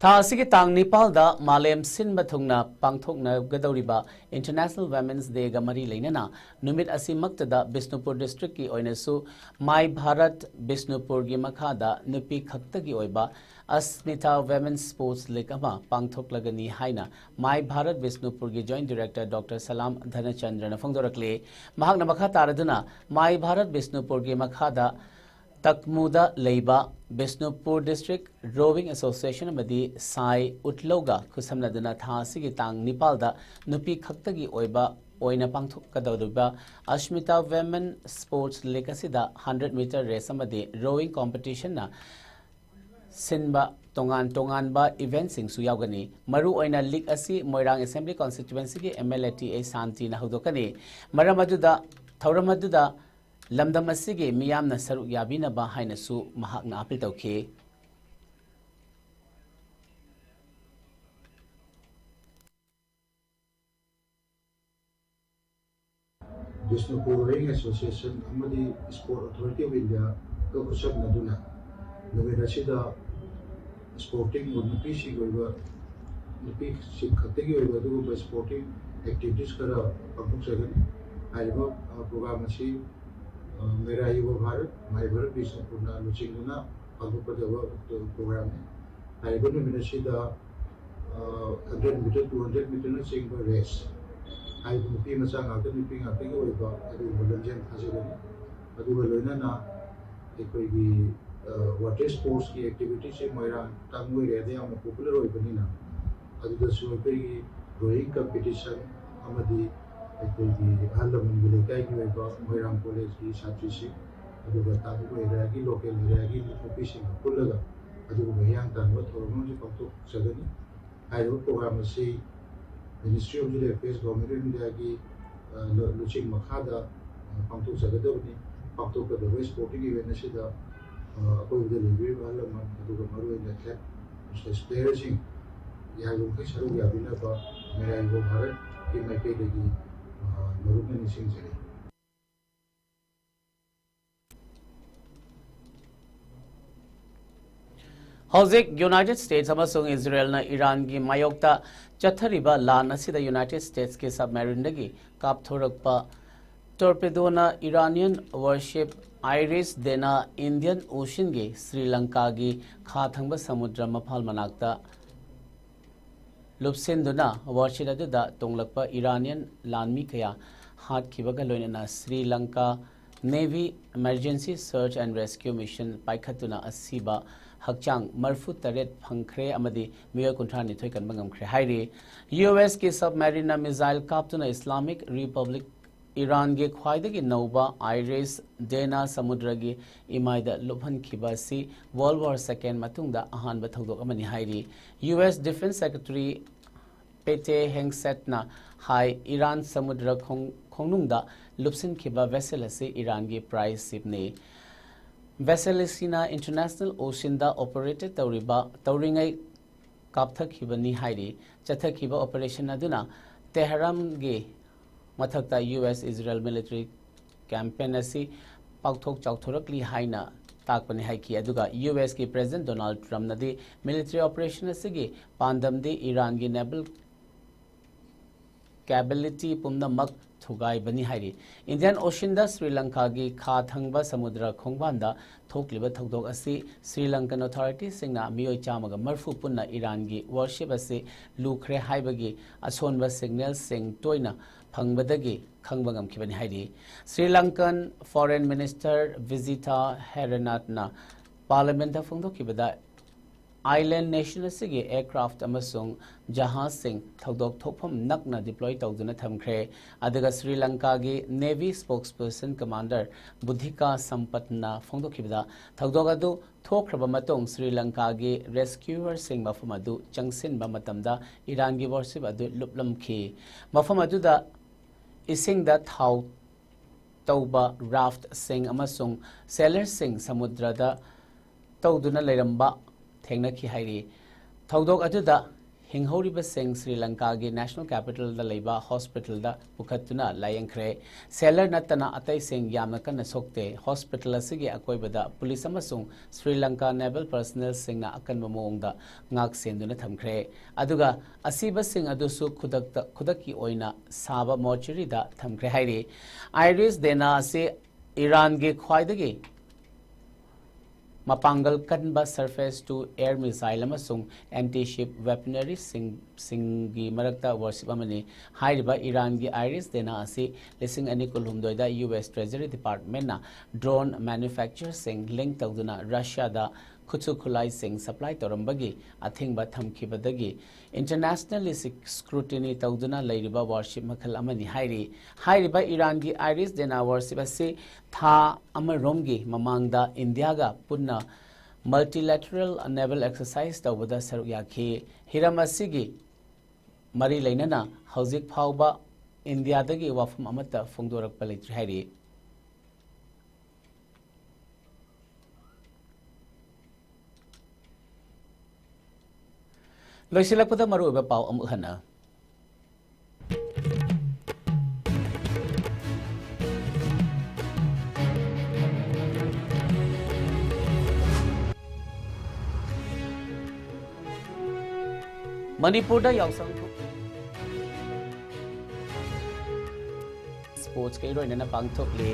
ꯊꯥ ꯑꯁꯤꯒꯤ ꯇꯥꯡ ꯅꯤꯄꯥꯜꯗ ꯃꯥꯂꯦꯝ ꯁꯤꯟꯕ ꯊꯨꯡꯅ ꯄꯥꯡꯊꯣꯛꯅꯒꯗꯧꯔꯤꯕ International Women's Dayꯒ ꯃꯔꯤ ꯂꯩꯅꯅ ꯅꯨꯃꯤꯠ ꯑꯁꯤꯃꯛꯇꯗ ꯕꯤꯁꯅꯨꯄꯨꯔ districtꯀꯤ ꯑꯣꯏꯅꯁꯨ My Bharat ꯕꯤꯁꯅꯨꯄꯨꯔꯒꯤ ꯃꯈꯥꯗ ꯅꯨꯄꯤ ꯈꯛꯇꯒꯤ ꯑꯣꯏꯕ ꯑꯁꯃꯤꯇꯥ Women's Sports League ꯑꯃ ꯄꯥꯡꯊꯣꯛꯂꯒꯅꯤ ꯍꯥꯏꯅ My Bharat ꯕꯤꯁꯅꯨꯄꯨꯔꯒꯤ Joint Director Doctor ꯁꯂꯥꯝ ꯙꯅꯆꯟꯗ꯭ꯔꯅ ꯐꯣꯡꯗꯣꯔꯛꯂꯤ꯫ ꯃꯍꯥꯛꯅ ꯃꯈꯥ ꯇꯥꯔꯗꯨꯅ My Bharat ꯕꯤꯁꯅꯨꯄꯨꯔꯒꯤ ꯃꯈꯥꯗ ꯇꯛꯃꯨꯗ ꯂꯩꯕ ꯕꯤꯁꯅꯨꯄꯨꯔ District Rowing Association ꯑꯃꯗꯤ ꯁꯥꯏ ꯎꯠꯂꯧꯒ ꯈꯨꯠꯁꯝꯅꯗꯨꯅ ꯊꯥ ꯑꯁꯤꯒꯤ ꯇꯥꯡ ꯅꯤꯄꯥꯜꯗ ꯅꯨꯄꯤ ꯈꯛꯇꯒꯤ ꯑꯣꯏꯕ ꯑꯣꯏꯅ ꯄꯥꯡꯊꯣꯛꯀꯗꯧꯔꯤꯕ ꯑꯁꯃꯤꯇꯥ Women Sports League ꯑꯁꯤꯗ hundred meter race ꯑꯃꯗꯤ rowing competitionꯅ ꯁꯤꯟꯕ ꯇꯣꯉꯥꯟ ꯇꯣꯉꯥꯟꯕ eventꯁꯤꯡꯁꯨ ꯌꯥꯎꯒꯅꯤ꯫ ꯃꯔꯨ ꯑꯣꯏꯅ league ꯑꯁꯤ ꯃꯣꯏꯔꯥꯡ Assembly Constituencyꯒꯤ MLA TA ꯁꯥꯟꯇꯤꯅ ꯍꯧꯗꯣꯛꯀꯅꯤ꯫ ꯃꯔꯝ ꯑꯗꯨꯗ, ꯊꯧꯔꯝ ꯑꯗꯨꯗ ꯂꯝꯗꯝ ꯑꯁꯤꯒꯤ ꯃꯤꯌꯥꯝꯅ ꯁꯔꯨꯛ ꯌꯥꯕꯤꯅꯕ ꯍꯥꯏꯅꯁꯨ ꯃꯍꯥꯛꯅ appeal ꯇꯧꯈꯤ꯫ Bishnupur Rowing Association ꯑꯃꯗꯤ Sport Authority of Indiaꯒ ꯈꯨꯠꯁꯝꯅꯗꯨꯅ ꯅꯨꯃꯤꯠ ꯑꯁꯤꯗ sporting, ꯅꯨꯄꯤꯁꯤꯡꯒꯤ ꯑꯣꯏꯕ, ꯅꯨꯄꯤꯁꯤꯡ ꯈꯛꯇꯒꯤ ꯑꯣꯏꯕ ꯑꯗꯨꯒꯨꯝꯕ sporting activities ꯈꯔ ꯄꯥꯡꯊꯣꯛꯆꯒꯅꯤ꯫ ꯍꯥꯏꯔꯤꯕ, ꯑ, program ꯑꯁꯤ, ꯑ, Mera Yuva Bharat, My Bharat Bishnupurꯅ ꯂꯨꯆꯤꯡꯗꯨꯅ ꯄꯥꯡꯊꯣꯛꯀꯗꯕ programꯅꯤ꯫ ꯍꯥꯏꯔꯤꯕ ꯅꯨꯃꯤꯠ ꯑꯁꯤꯗ, ꯑ, hundred meter, two hundred meterꯅꯆꯤꯡꯕ race, ꯍꯥꯏꯔꯤꯕ ꯅꯨꯄꯤ ꯃꯆꯥ ꯉꯥꯛꯇ, ꯅꯨꯄꯤ ꯉꯥꯛꯇꯒꯤ ꯑꯣꯏꯕ ꯑꯗꯨꯒꯨꯝꯕ ꯂꯝꯖꯦꯜ ꯊꯥꯖꯒꯅꯤ꯫ ꯑꯗꯨꯒ ꯂꯣꯏꯅꯅ ꯑꯩꯈꯣꯏꯒꯤ, ꯑ, water sportsꯀꯤ activityꯁꯦ ꯃꯣꯏꯔꯥꯡ ꯇꯥꯡ ꯑꯣꯏꯔꯦꯗ ꯌꯥꯝꯅ popular ꯑꯣꯏꯕꯅꯤꯅ, ꯑꯗꯨꯗꯁꯨ ꯑꯩꯈꯣꯏꯒꯤ rowing competition ꯑꯃꯗꯤ ꯑꯩꯈꯣꯏꯒꯤ ꯑꯍꯜ ꯂꯃꯟꯒꯤ ꯂꯩꯀꯥꯏꯒꯤ ꯑꯣꯏꯕ ꯃꯣꯏꯔꯥꯡ collegeꯀꯤ ꯁꯥꯇ꯭ꯔꯤꯁꯤꯡ, ꯑꯗꯨꯒ ꯇꯥꯡꯈꯨꯜ areaꯒꯤ, local areaꯒꯤ ꯅꯨꯄꯤꯁꯤꯡꯒ ꯄꯨꯜꯂꯒ ꯑꯗꯨꯒꯨꯝꯕ ꯍꯤꯌꯥꯡ ꯇꯥꯟꯅꯕ ꯊꯧꯔꯝ ꯑꯃꯁꯨ ꯄꯥꯡꯊꯣꯛꯆꯒꯅꯤ꯫ ꯍꯥꯏꯔꯤꯕ program ꯑꯁꯤ Ministry of Youth Affairs, Government of Indiaꯒꯤ, ꯑ, ꯂꯨ-, ꯂꯨꯆꯤꯡ ꯃꯈꯥꯗ, ꯑ, ꯄꯥꯡꯊꯣꯛꯆꯒꯗꯕꯅꯤ꯫ ꯄꯥꯡꯊꯣꯛꯀꯗꯕ sporting event ꯑꯁꯤꯗ, ꯑ, ꯑꯀꯣꯏꯕꯗ ꯂꯩꯕꯤꯔꯤꯕ ꯑꯍꯜ ꯂꯃꯟ, ꯑꯗꯨꯒ ꯃꯔꯨꯑꯣꯏꯅ athlete, sports playerꯁꯤꯡ ꯌꯥꯔꯤꯕꯃꯈꯩ ꯁꯔꯨꯛ ꯌꯥꯕꯤꯅꯕ Mera Yuva Bharatꯀꯤ ꯃꯥꯏꯀꯩꯗꯒꯤ, ꯑ, ꯃꯔꯨꯞꯅ ꯅꯤꯡꯁꯤꯡꯖꯔꯤ꯫ ꯍꯧꯖꯤꯛ ꯌꯨꯅꯥꯏꯇꯦꯗ ꯁ꯭ꯇꯦꯠꯁ ꯑꯃꯁꯨꯡ ꯏꯖꯔꯦꯜꯅ ꯏꯔꯥꯟꯒꯤ ꯃꯥꯌꯣꯛꯇ ꯆꯠꯊꯔꯤꯕ ꯂꯥꯟ ꯑꯁꯤꯗ ꯌꯨꯅꯥꯏꯇꯦꯗ ꯁ꯭ꯇꯦꯠꯁꯀꯤ ꯁꯕꯃꯦꯔꯤꯟꯗꯒꯤ ꯀꯥꯞꯊꯣꯔꯛꯄ ꯇꯣꯔꯄꯦꯗꯣꯅ Iranian warship IRIS Dena Indian ꯑꯣꯁꯤꯟꯒꯤ ꯁ꯭ꯔꯤ ꯂꯪꯀꯥꯒꯤ ꯈꯥ ꯊꯪꯕ ꯁꯃꯨꯗ꯭ꯔ ꯃꯄꯥꯜ ꯃꯅꯥꯛꯇ ꯂꯨꯞꯁꯤꯟꯗꯨꯅ ꯋꯥꯔꯁꯤꯠ ꯑꯗꯨꯗ ꯇꯣꯡꯂꯛꯄ ꯏꯔꯥꯅꯤꯌꯟ ꯂꯥꯟꯃꯤ ꯀꯌꯥ ꯍꯥꯠꯈꯤꯕꯒ ꯂꯣꯏꯅꯅ Sri Lanka navy emergency search and rescue mission ꯄꯥꯏꯈꯠꯇꯨꯅ ꯑꯁꯤꯕ ꯍꯛꯆꯥꯡ ꯃꯔꯤꯐꯨ ꯇꯔꯦꯠ ꯐꯪꯈ꯭ꯔꯦ ꯑꯃꯗꯤ ꯃꯤꯑꯣꯏ ꯀꯨꯟꯊ꯭ꯔꯥ ꯅꯤꯊꯣꯏ ꯀꯟꯕ ꯉꯝꯈ꯭ꯔꯦ ꯍꯥꯏꯔꯤ꯫ ꯌꯨ ꯑꯦꯁꯀꯤ ꯁꯕꯃꯦꯔꯤꯟꯅ ꯃꯤꯖꯥꯏꯜ ꯀꯥꯞꯇꯨꯅ ꯏꯁꯂꯥꯃꯤꯛ ꯔꯤꯄꯕ꯭ꯂꯤꯛ ꯏꯔꯥꯟꯒꯤ ꯈ꯭ꯋꯥꯏꯗꯒꯤ ꯅꯧꯕ ꯑꯥꯏꯔꯤꯁ ꯗꯦꯅꯥ ꯁꯃꯨꯗ꯭ꯔꯒꯤ ꯏꯃꯥꯏꯗ ꯂꯨꯞꯍꯟꯈꯤꯕ ꯑꯁꯤ ꯋꯥꯔꯜꯗ ꯋꯥꯔ ꯁꯦꯀꯦꯟ ꯃꯇꯨꯡꯗ ꯑꯍꯥꯟꯕ ꯊꯧꯗꯣꯛ ꯑꯃꯅꯤ ꯍꯥꯏꯔꯤ꯫ U S defence secretary Pete ꯍꯦꯡꯁꯦꯠꯅ ꯍꯥꯏ, ꯏꯔꯥꯟ ꯁꯃꯨꯗ꯭ꯔ ꯈꯣꯡ-, ꯈꯣꯡꯅꯨꯡꯗ ꯂꯨꯞꯁꯤꯟꯈꯤꯕ ꯚꯦꯁꯦꯜ ꯑꯁꯤ ꯏꯔꯥꯟꯒꯤ ꯄ꯭ꯔꯥꯏꯖ ꯁꯤꯞꯅꯤ꯫ ꯚꯦꯁꯦꯜ ꯑꯁꯤꯅ ꯏꯟꯇꯔꯅꯦꯁꯅꯦꯜ ꯑꯣꯁꯤꯟꯗ ꯑꯣꯄꯔꯦꯇꯦꯗ ꯇꯧꯔꯤꯕ, ꯇꯧꯔꯤꯉꯩ ꯀꯥꯞꯊꯈꯤꯕꯅꯤ ꯍꯥꯏꯔꯤ꯫ ꯆꯠꯊꯈꯤꯕ ꯑꯣꯄꯔꯦꯁꯟ ꯑꯗꯨꯅ ꯇꯦꯍꯔꯥꯟꯒꯤ ꯃꯊꯛꯇ U S Israel military campaign ꯑꯁꯤ ꯄꯥꯛꯊꯣꯛ ꯆꯥꯎꯊꯣꯔꯛꯂꯤ ꯍꯥꯏꯅ ꯇꯥꯛꯄꯅꯤ ꯍꯥꯏꯈꯤ꯫ ꯑꯗꯨꯒ ꯌꯨ ꯑꯦꯁꯀꯤ ꯄ꯭ꯔꯦꯁꯤꯗꯦꯟꯠ ꯗꯣꯅꯥꯜꯗ ꯇ꯭ꯔꯝꯞꯅꯗꯤ ꯃꯤꯂꯤꯇꯔꯤ ꯑꯣꯄꯔꯦꯁꯟ ꯑꯁꯤꯒꯤ ꯄꯥꯟꯗꯝꯗꯤ ꯏꯔꯥꯟꯒꯤ ꯅꯦꯚꯜ ꯀꯦꯕꯤꯂꯤꯇꯤ ꯄꯨꯝꯅꯃꯛ ꯊꯨꯒꯥꯏꯕꯅꯤ ꯍꯥꯏꯔꯤ꯫ ꯏꯟꯗꯤꯌꯟ ꯑꯣꯁꯤꯟꯗ ꯁ꯭ꯔꯤ ꯂꯪꯀꯥꯒꯤ ꯈꯥ ꯊꯪꯕ ꯁꯃꯨꯗ꯭ꯔ ꯈꯣꯡꯕꯥꯟꯗ ꯊꯣꯛꯂꯤꯕ ꯊꯧꯗꯣꯛ ꯑꯁꯤ ꯁ꯭ꯔꯤ ꯂꯪꯀꯟ ꯑꯣꯊꯣꯔꯤꯇꯤꯁꯤꯡꯅ ꯃꯤꯑꯣꯏ ꯆꯥꯝꯃꯒ ꯃꯔꯤꯐꯨ ꯄꯨꯟꯅ ꯏꯔꯥꯟꯒꯤ ꯋꯥꯔꯁꯤꯞ ꯑꯁꯤ ꯂꯨꯈ꯭ꯔꯦ ꯍꯥꯏꯕꯒꯤ ꯑꯁꯣꯟꯕ ꯁꯤꯒꯅꯦꯜꯁꯤꯡ ꯇꯣꯏꯅ ꯐꯪꯕꯗꯒꯤ ꯈꯪꯕ ꯉꯝꯈꯤꯕꯅꯤ ꯍꯥꯏꯔꯤ꯫ ꯁ꯭ꯔꯤ ꯂꯪꯀꯟ ꯐꯣꯔꯦꯟ ꯃꯤꯅꯤꯁꯇꯔ ꯚꯤꯖꯤꯇꯥ ꯍꯦꯔꯅꯥꯠꯅ ꯄꯥꯔꯂꯤꯌꯥꯃꯦꯟꯠꯇ ꯐꯣꯡꯗꯣꯛꯈꯤꯕꯗ, ꯑꯥꯏꯂꯦꯟ ꯅꯦꯁꯟ ꯑꯁꯤꯒꯤ ꯑꯦꯌꯔꯀ꯭ꯔꯥꯐꯠ ꯑꯃꯁꯨꯡ ꯖꯍꯥꯖꯁꯤꯡ ꯊꯧꯗꯣꯛ ꯊꯣꯛꯐꯝ ꯅꯛꯅ ꯗꯤꯄ꯭ꯂꯣꯏ ꯇꯧꯗꯨꯅ ꯊꯝꯈ꯭ꯔꯦ꯫ ꯑꯗꯨꯒ ꯁ꯭ꯔꯤ ꯂꯪꯀꯥꯒꯤ ꯅꯦꯚꯤ ꯁ꯭ꯄꯣꯛꯁꯄꯔꯁꯟ ꯀꯃꯥꯟꯗꯔ ꯕꯨꯙꯤꯀꯥ ꯁꯝꯄꯠꯅ ꯐꯣꯡꯗꯣꯛꯈꯤꯕꯗ, ꯊꯧꯗꯣꯛ ꯑꯗꯨ ꯊꯣꯛꯈ꯭ꯔꯕ ꯃꯇꯨꯡ ꯁ꯭ꯔꯤ ꯂꯪꯀꯥꯒꯤ ꯔꯦꯁꯀ꯭ꯌꯨꯋꯔꯁꯤꯡ ꯃꯐꯝ ꯑꯗꯨ ꯆꯪꯁꯤꯟꯕ ꯃꯇꯝꯗ ꯏꯔꯥꯟꯒꯤ ꯋꯥꯔꯁꯤꯞ ꯑꯗꯨ ꯂꯨꯞꯂꯝꯈꯤ꯫ ꯃꯐꯝ ꯑꯗꯨꯗ ꯏꯁꯤꯡꯗ ꯊꯥꯎ ꯇꯧꯕ ꯔꯥꯐꯠꯁꯤꯡ ꯑꯃꯁꯨꯡ ꯁꯦꯂꯔꯁꯤꯡ ꯁꯃꯨꯗ꯭ꯔꯗ ꯇꯧꯗꯨꯅ ꯂꯩꯔꯝꯕ ꯊꯦꯡꯅꯈꯤ ꯍꯥꯏꯔꯤ꯫ ꯊꯧꯗꯣꯛ ꯑꯗꯨꯗ ꯍꯤꯡꯍꯧꯔꯤꯕꯁꯤꯡ ꯁ꯭ꯔꯤ ꯂꯪꯀꯥꯒꯤ ꯅꯦꯁꯅꯦꯜ ꯀꯦꯄꯤꯇꯜꯗ ꯂꯩꯕ ꯍꯣꯁꯄꯤꯇꯥꯜꯗ ꯄꯨꯈꯠꯇꯨꯅ ꯂꯥꯌꯦꯡꯈ꯭ꯔꯦ꯫ ꯁꯦꯂꯔ ꯅꯠꯇꯅ ꯑꯇꯩꯁꯤꯡ ꯌꯥꯝꯅ ꯀꯟꯅ ꯁꯣꯛꯇꯦ꯫ ꯍꯣꯁꯄꯤꯇꯥꯜ ꯑꯁꯤꯒꯤ ꯑꯀꯣꯏꯕꯗ ꯄꯨꯂꯤꯁ ꯑꯃꯁꯨꯡ ꯁ꯭ꯔꯤ ꯂꯪꯀꯥ ꯅꯦꯚꯦꯜ ꯄꯔꯁꯅꯦꯜꯁꯤꯡꯅ ꯑꯀꯟꯕ ꯃꯑꯣꯡꯗ ꯉꯥꯛ ꯁꯦꯟꯗꯨꯅ ꯊꯝꯈ꯭ꯔꯦ꯫ ꯑꯗꯨꯒ ꯑꯁꯤꯕꯁꯤꯡ ꯑꯗꯨꯁꯨ ꯈꯨꯗꯛꯇ, ꯈꯨꯗꯛꯀꯤ ꯑꯣꯏꯅ ꯁꯥꯕ ꯃꯣꯔꯆꯔꯤꯗ ꯊꯝꯈ꯭ꯔꯦ ꯍꯥꯏꯔꯤ꯫ ꯑꯥꯏꯔꯤꯁ ꯗꯦꯅꯥ ꯑꯁꯤ ꯏꯔꯥꯟꯒꯤ ꯈ꯭ꯋꯥꯏꯗꯒꯤ ꯃꯄꯥꯡꯒꯜ ꯀꯟꯕ surface to air missile ꯑꯃꯁꯨꯡ anti ship weaponry ꯁꯤꯡ, ꯁꯤꯡꯒꯤ ꯃꯔꯛꯇ ꯋꯥꯔꯁꯤꯞ ꯑꯃꯅꯤ꯫ ꯍꯥꯏꯔꯤꯕ ꯏꯔꯥꯟꯒꯤ ꯑꯥꯏꯔꯤꯁ ꯗꯦꯅꯥ ꯑꯁꯤ ꯂꯤꯁꯤꯡ ꯑꯅꯤ ꯀꯨꯟꯍꯨꯝꯗꯣꯏꯗ ꯌꯨ ꯑꯦꯁ Treasury Department ꯅ drone manufacturer ꯁꯤꯡ link ꯇꯧꯗꯨꯅ ꯔꯁꯤꯌꯥꯗ ꯈꯨꯠꯁꯨ ꯈꯨꯠꯂꯥꯏꯁꯤꯡ supply ꯇꯧꯔꯝꯕꯒꯤ ꯑꯊꯤꯡꯕ ꯊꯝꯈꯤꯕꯗꯒꯤ internationally scrutiny ꯇꯧꯗꯨꯅ ꯂꯩꯔꯤꯕ ꯋꯥꯔꯁꯤꯞ ꯃꯈꯜ ꯑꯃꯅꯤ ꯍꯥꯏꯔꯤ꯫ ꯍꯥꯏꯔꯤꯕ ꯏꯔꯥꯟꯒꯤ ꯑꯥꯏꯔꯤꯁ ꯗꯦꯅꯥ ꯋꯥꯔꯁꯤꯞ ꯑꯁꯤ ꯊꯥ ꯑꯃꯔꯣꯝꯒꯤ ꯃꯃꯥꯡꯗ ꯏꯟꯗꯤꯌꯥꯒ ꯄꯨꯟꯅ multilateral naval exercise ꯇꯧꯕꯗ ꯁꯔꯨꯛ ꯌꯥꯈꯤ꯫ ꯍꯤꯔꯝ ꯑꯁꯤꯒꯤ ꯃꯔꯤ ꯂꯩꯅꯅ ꯍꯧꯖꯤꯛ ꯐꯥꯎꯕ ꯏꯟꯗꯤꯌꯥꯗꯒꯤ ꯋꯥꯐꯝ ꯑꯃꯠꯇ ꯐꯣꯡꯗꯣꯔꯛꯄ ꯂꯩꯇ꯭ꯔꯤ ꯍꯥꯏꯔꯤ꯫ ꯂꯣꯏꯁꯤꯜꯂꯛꯄꯗ ꯃꯔꯨꯑꯣꯏꯕ ꯄꯥꯎ ꯑꯃꯨꯛ ꯍꯟꯅ꯫ ꯃꯅꯤꯄꯨꯔꯗ ꯌꯥꯎꯁꯪ ꯊꯣꯛ-, sports ꯀ ꯂꯣꯏꯅꯅ ꯄꯥꯡꯊꯣꯛꯂꯤ꯫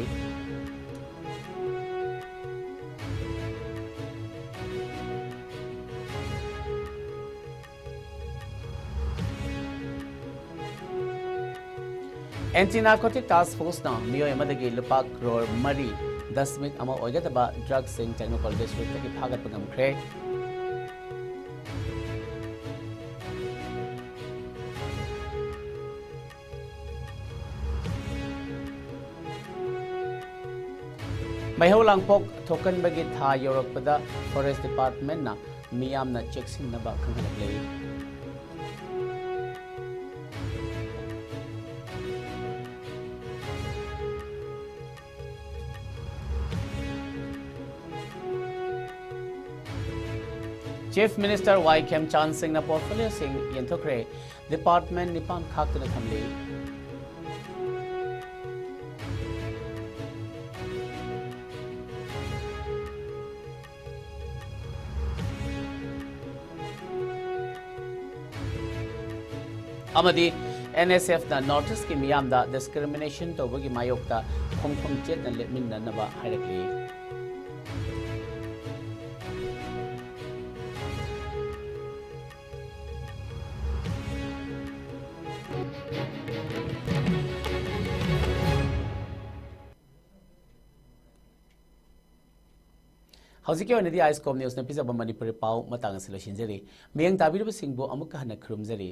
Anti Narcotic Task Force ꯅ ꯃꯤꯑꯣꯏ ꯑꯃꯗꯒꯤ ꯂꯨꯄꯥ ꯀ꯭ꯔꯣꯔ ꯃꯔꯤ ꯗꯁꯃꯤꯛ ꯑꯃ ꯑꯣꯏꯒꯗꯕ drug ꯁꯤꯡ ꯇꯦꯡꯅꯧꯄꯜ district ꯇꯒꯤ ꯐꯥꯒꯠꯄ ꯉꯝꯈ꯭ꯔꯦ꯫ ꯃꯩꯍꯧ ꯂꯥꯡꯄꯣꯛ ꯊꯣꯛꯀꯟꯕꯒꯤ ꯊꯥ ꯌꯧꯔꯛꯄꯗ Forest Department ꯅ ꯃꯤꯌꯥꯝꯅ ꯆꯦꯛꯁꯤꯟꯅꯕ ꯈꯪꯍꯜꯂꯛꯂꯤ꯫ Chief Minister ꯋꯥꯏ ꯈꯦꯝꯆꯥꯟ ꯁꯤꯡꯅ portfolioꯁꯤꯡ ꯌꯦꯟꯊꯣꯛꯈ꯭ꯔꯦ꯫ Department ꯅꯤꯄꯥꯟ ꯈꯥꯛꯇꯨꯅ ꯊꯝꯂꯤ꯫ ꯑꯃꯗꯤ NSFꯅ North Eastꯀꯤ ꯃꯤꯌꯥꯝꯗ discrimination ꯇꯧꯕꯒꯤ ꯃꯥꯌꯣꯛꯇ ꯈꯣꯡꯐꯝ ꯆꯦꯠꯅ ꯂꯦꯞꯃꯤꯟꯅꯅꯕ ꯍꯥꯏꯔꯛꯂꯤ꯫ ꯍꯧꯖꯤꯛꯀꯤ ꯑꯣꯏꯅꯗꯤ iScope Newsꯅ ꯄꯤꯖꯕ ꯃꯅꯤꯄꯨꯔꯤ ꯄꯥꯎ ꯃꯇꯥꯡ ꯑꯁꯤ ꯂꯣꯏꯁꯤꯟꯖꯔꯤ꯫ ꯃꯤꯠꯌꯦꯡ ꯇꯥꯕꯤꯔꯤꯕꯁꯤꯡꯕꯨ ꯑꯃꯨꯛꯀ ꯍꯟꯅ ꯈꯨꯔꯨꯝꯖꯔꯤ꯫